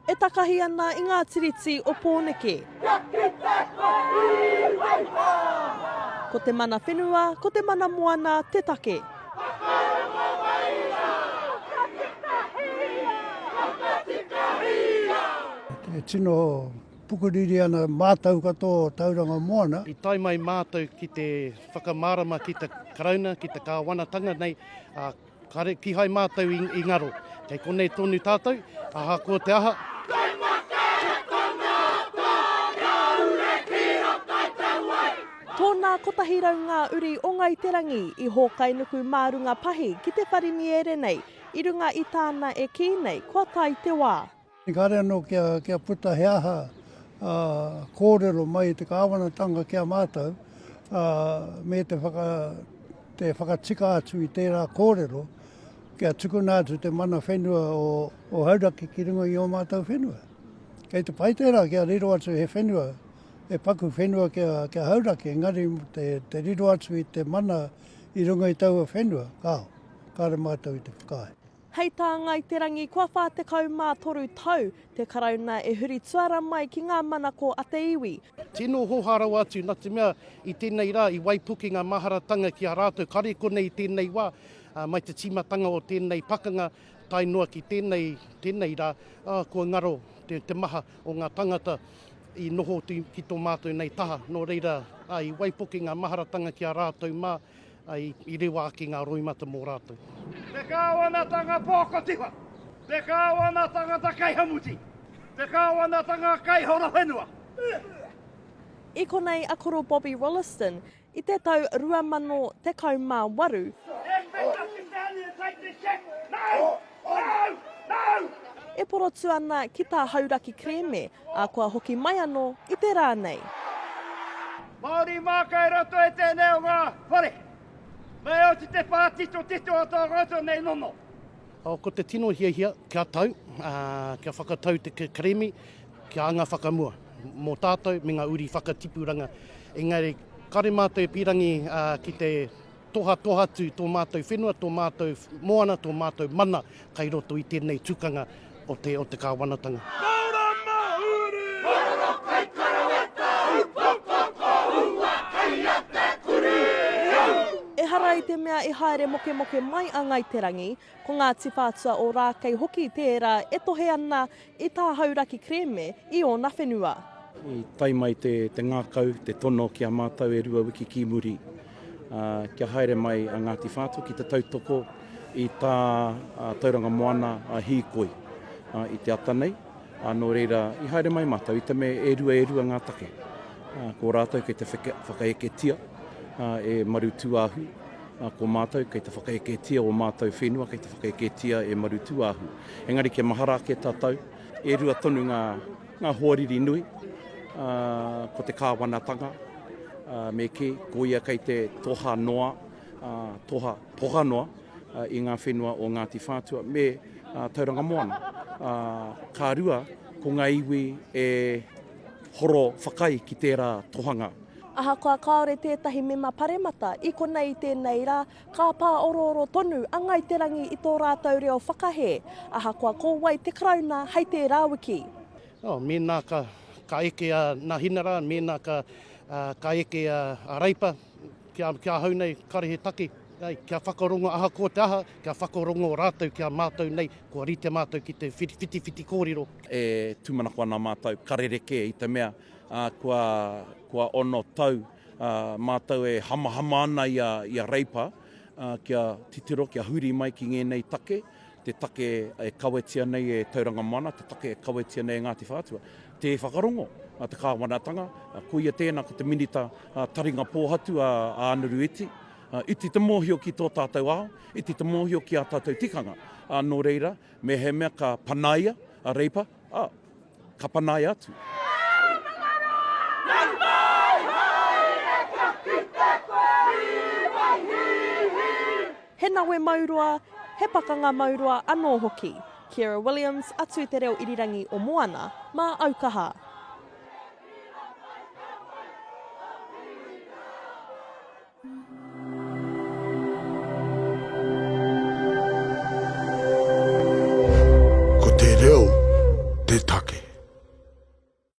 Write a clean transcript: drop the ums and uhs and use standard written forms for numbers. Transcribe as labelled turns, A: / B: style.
A: E takahi ana i ngā tiriti o Pōneke.
B: Kia kite koe i Waiho!
A: Ko te mana whenua, ko te mana moana te take.
B: Whakarongo mai rā! Kia tikahia! Whakatikahia!
C: E tino pukuriri ana mātau katoa o Tauranga Moana.
D: I tae mai mātou ki te whakamārama ki te Karauna, ki te Kāwanatanga nei, ā, Kare, kihai mātou i, i ngaro. Kei konei tonu tātou, ahakoa te aha.
A: Tōna 100 ngā uri o Ngāi Te Rangi i hōkai nuku mā runga pahi ki te whare miere nei i runga i tāna e kī nei kua tae te wā.
C: Kāre anō kia puta he aha kōrero mai i te kāwanatanga ki a mātou, me te whakatika atu i tērā kōrero kia tukuna atu te mana whenua o Hauraki ki runga i ō mātou whenua. Kei te pai tērā kia riro atu he whenua, he paku whenua ki a Hauraki, engari te riro atu i te mana i runga i taua whenua, kāo, kāre mātou i te whakaae.
A: Hei tā Ngāi Te Rangi kua 43 tau te Karauna e huri tuara mai ki ngā manako a te iwi.
D: Tino hoha rawa atu, na te mea i tenei ra i waipuke nga maharatanga ki a ratou, kare konei i tenei wa, mai te timatanga o tenei pakanga tae noa ki tenei, tenei ra, kua ngaro te, te maha o nga tangata i noho ki to matou nei taha, no reira, i waipuke nga maharatanga ki a ratou ma, i rewa ake ngā roimata mō rātou.
B: Te kāwanatanga pōkotiwha, te kāwanatangata kaihamuti, te kāwanatanga kaihorowhenua.
A: I konei a Koro Bobby Rolleston i te tau 2018. E porotu ana ki tā Hauraki kerēme, ā, kua hoki mai anō i te rā nei.
B: Māori mā kei roto i tēnei o ngā whare. Me oti te whātitotito o tō koutou nei nono.
D: Ko te tino hiahia kia tau, kia whakatau te kerēme, kia anga whakamua mō tātou me ngā uri whakatipuranga. Engari, kare mātou e pīrangi ki te tohatoha atu tō mātou whenua, tō mātou moana, tō mātou mana kai roto i tēnei tukanga o te, o te kāwanatanga.
A: Ehara i te mea i haere mokemoke mai a Ngāi Te Rangi, ko Ngāti Whātua Ōrākei hoki tērā e tohe ana i tā Hauraki kerēme i ōna whenua.
E: I tae mai te ngākau, te tono ki a mātou e rua wiki ki muri, kia haere mai a Ngāti Whātua ki te tautoko i tā Tauranga Moana hīkoi i te ata nei. Nō reira, i haere mai mātou i te mea e rua e rua ngā take. Ko rātou kei te whakaeketia e Marutūāhu, ko mātou kei te whakaeketia ō mātou whenua, kei te whakaeketia e Marutūāhu. Engari kia mahara ake tātou, e rua tonu ngā, ngā hoariri nui, ā, ko te kāwanatanga, ā, me kī, ko ia kei te toha noa, ā, toha, poha noa, ā, i ngā whenua o Ngāti Whātua me, ā, Tauranga Moana. Ā, ka rua, ko ngā iwi e horo whakai ki tērā tohanga.
A: Ahakoa kāore tētahi mema paremata i konei i tēnei rā, Ka pāorooro tonu a Ngāi Te Rangi i tō rātou reo whakahē, ahakoa ko wai te Karauna hei tērā wiki.
D: Oh, mēnā ka, ka eke a Nahinara, mēnā ka, ka eke a, a Reipa, ki a, ki ahau nei, kare he take, ai, kia whakarongo ahakoa te aha, kia whakarongo rātou ki a mātou nei, kua rite mātou ki te whitiwhiti kōrero.
E: E tūmanako ana mātou, ka rerekē i te mea, ā, kua, kua ono tau mātou e hamahama ana i a, i a Reipa kia titiro, kia huri mai ki ngēnei take, te take e kawetia nei e Tauranga Moana, te take e kawetia nei e Ngāti Whātua. Tē whakarongo a te kāwanatanga, koia tēnā ko te minita taringa pōhatu a Ānaru Iti, iti te mōhio ki tō tātou ao, iti te mōhio ki ā tātou tikanga. Nō reira, mehemea ka panaia a Reipa, ā, Ka panaia atu.
A: He nawe mauroa, he pakanga mauroa anō hoki. Kiera Williams, atu i te reo irirangi o Moana, mā Aukaha.
F: Ko te reo.